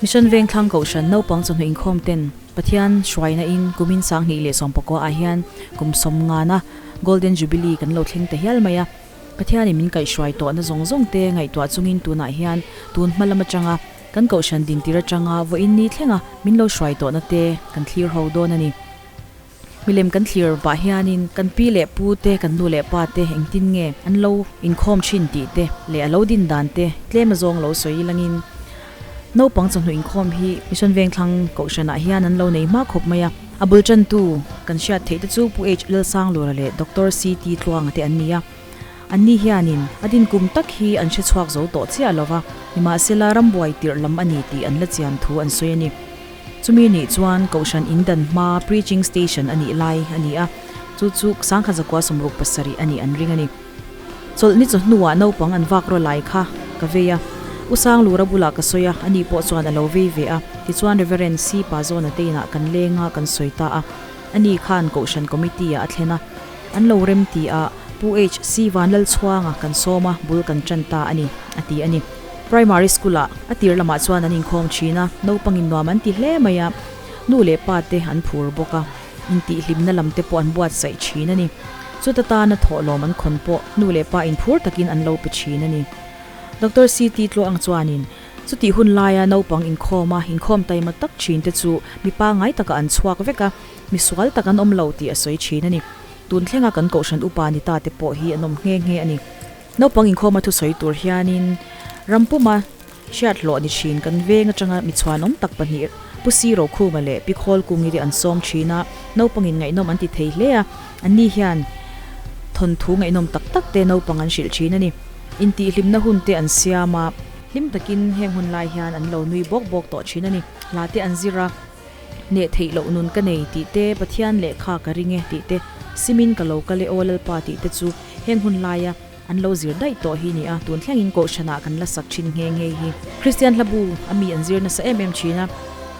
Mission Vengthlang Kohhran naupang chawhnu inkhawm ten Pathian hruaina in kumin 2019 ah hian kum sawmngana Golden Jubilee kan lo thleng ta hial mai a. Pathianin min kaihhruai tawhna zawng zawng te ngaihtuah chungin tunah hian tun hma lam atanga kan Kohhran dintir atanga vawiin ni thlenga min lo hruai tawhna te kan thlir ho dawn a ni. Milem kan thlir pah hianin kan pi leh pu te, kan nu leh pa te engtin nge an lo inkhawm thin tih te leh a lo din dan te tlem azawng lo sawi langin naupang chawhnu inkhawm hi Mission Vengthlang Kohhranah hian an lo nei hma khawp mai a. A bul tantu kan hriat theih te chu Pu H Lalsanglura leh Doctor CT Tluanga te an ni a. Anni hianin a din kum tak hi an hre chhuak zo tawh chiah lo va, nimahsela rambuai tirh lam a ni tih an la chian thu an sawi a ni. Chumi nih chuan Kohhran in dan hma Preaching Station a nih lai a ni a, chu chu 1967 a nih an ring a ni. Chawlhni chawhnuah naupang an vak raw lai kha ka vei a, U Sanglura bulah ka sawi a, ani pawh chuan a lo vei ve a, tichuan Reverend C Pazawna te inah kan leng a, kan sawi ta a, ani khan Kohhran Committee ah a thlen a, an lo rem ti a, Pu HC Vanlalchhuanga kan sawm a, bul kan tan ta a ni, a ti a ni. Primary School ah a tir lamah chuan an inkhawm thin a, naupangin nuam an ti hle mai a, nu leh pa te an phur bawk a. Intihhlimna lam te pawh an buatsaih thin a ni. Chuta tana thawhlawm an khawn pawh nu leh pa inphur takin an lo pe thin a ni. Doctor CT Tluang chuanin, Chutih hun laia naupang inkhawma inkhawm taima tak thin te chu mi pangngai takah an chhuak vek a, mi sual tak an awm lo tih a sawi thin a ni. Tun thlenga kan Kohhran upa ni ta te pawh hi an awm nghe nghe a ni. Naupang inkhawma thusawi tur hianin ram puma Hriat hlawh ni thin kan veng atanga mi chhuanawm tak pahnih Pu Si Rokhuma leh Pi Khawlkungi te an sawm thin a, naupangin ngaihnawm an ti thei hle a, anni hian thawnthu ngaihnawm tak tak te naupang an hrilh thin a ni. Intihhlimna hun te an siam a, hlim takin heng hun lai hian an lo nui bawk bawk tawh thin a ni. Hla te an zir a, Hneh theih loh nun ka nei tih te, Pathian lehkha ka ring e tih te, Simin ka lo kal e aw Lalpa tih te chu heng hun laia An lo zir daih tawh hi nia, tun thlengin Kohhranah kan la sak thin nghe nghe hi. Kristian hlabu a mi an zir nasa em em thin a,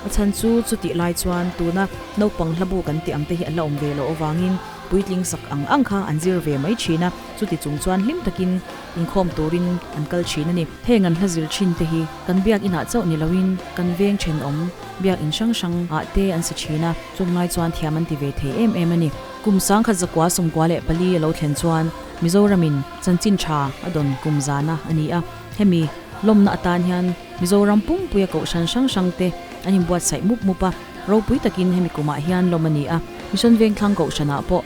a chhan chu chutih lai chuan tuna naupang hlabu kan tih ang te hi a la awm ve loh avangin puitling sak ang ang kha an zir ve mai thin a, chuti chung chuan hlim takin inkhawm turin an kal thin a ni. Heng an hla zir thin te hi kan biak inah chauh ni loin kan veng thenawm biak in hrang hrang ah te an sa thin a, chung lai chuan thiam an ti ve thei em em a ni. Kum 1994 a lo thlen chuan Mizoramin chanchin tha a dawn kum zana a ni a, hemi lawmna atan hian Mizoram pumpuia kohhran hrang hrang te an inbuatsaih mup mup a, ropui takin hemi kumah hian lawm a ni a, Mission Vengthlang kohhranah pawh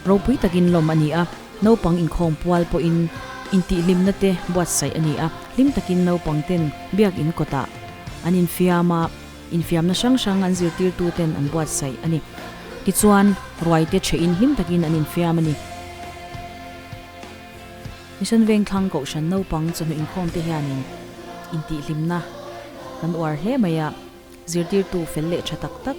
ropui takin lawm a ni a, naupang inkhawm pual pawhin intihhlimna te buatsaih a ni a, hlim takin naupang ten biakin kawtah an infiam a, infiamna hrang hrang an zirtirtu ten an buatsaih a ni. Tichuan, ruai te ṭhehin hlim takin an infiam a ni. Mission Vengthlang Kohhran naupang chawhnu inkhawm te hianin intihhlimna kan uar hle mai a, zirtirtu fel leh ṭha tak tak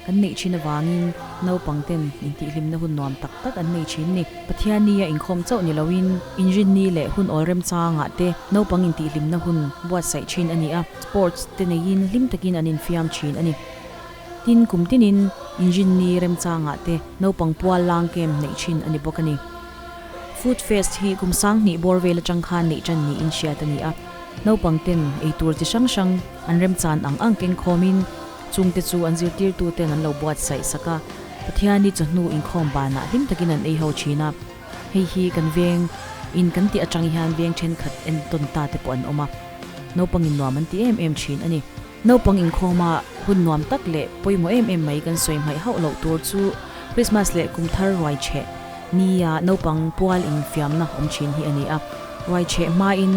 kan neih ṭhin avangin naupang ten intihhlimna hun nuam tak tak an nei ṭhin ni. Pathianni a inkhawm chauh ni loin inrinni leh hun awl remchangah te naupang intihhlimna hun buatsaih ṭhin a ni a, sports te neiin hlim takin an infiam ṭhin a ni. Tin, kum tinin inrinni remchangah te naupang pual lang camp neih thin a ni bawk a ni. Food Fest hi kum 2000 bawr vel atang khan neih tan niin hriat a ni a. Naupang ten eitur chi hrang hrang an remchan ang ang keng khawmin chungte chu an zirtirtu ten an lo buatsaih sak a. Pathiani chawhnu inkhawm banah hlim takin an ei ho thin a. Hei hi kan veng in kan tih atang hian veng thenkhat entawn ta te pawh an awm a. Naupangin nuam an ti em em thin a ni. Naupang inkhawma hun nuam tak leh pawimawh em em mai kan sawi hmaih hauh loh tur chu Christmas leh kum thar ruai chheh nia naupang pual infiamna awm thin hi a ni a. Ruai chheh hmain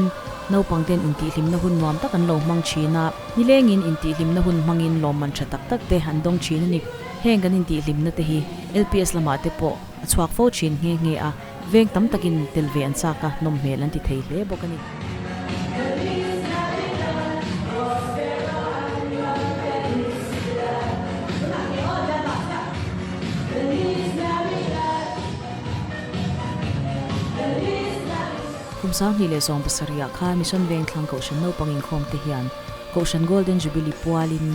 naupang ten intihhlimna hun nuam tak an lo hmang thin a, nilengin intihhlimna hun hmangin lawmman tha tak tak te an dawng thin a ni. Heng kan intihhlimna te hi LPS lamah te pawh a chhuak fo thin nghe nghe a. Veng tam takin tel ve an chak a, nawm hmel an ti thei hle bawk a ni. Kum 2017 ah khan Mission Vengthlang Kohhran naupang inkhawm te hian Kohhran Golden Jubilee pualin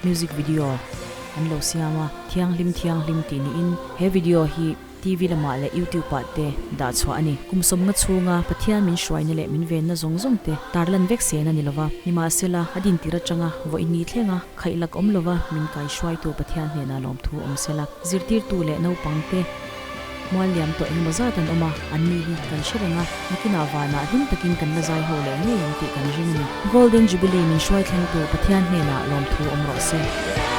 music video an lo siam a, Thianghlim Thianghlim tih niin he video hi. TV lamah leh YouTube ah te dah chhuah a ni. Kum sawmnga chhunga Pathian min hruaina leh min venna zawng zawng te tarlan vek sen a ni lova. Nimahsela, a dintir atanga vawi ni thlenga khaihlak awm lova min kaihruaitu Pathian hnenah lawmthu awm sela. Zirtirtu leh naupang te mual liam tawh engemaw zat an awm a, an ni hi kan hre reng a, nakinah vanah hlim takin kan la zai ho leh ngei ang tih kan ring a ni. Golden Jubilee min hruai thlengtu Pathian hnenah lawmthu awm rawh se.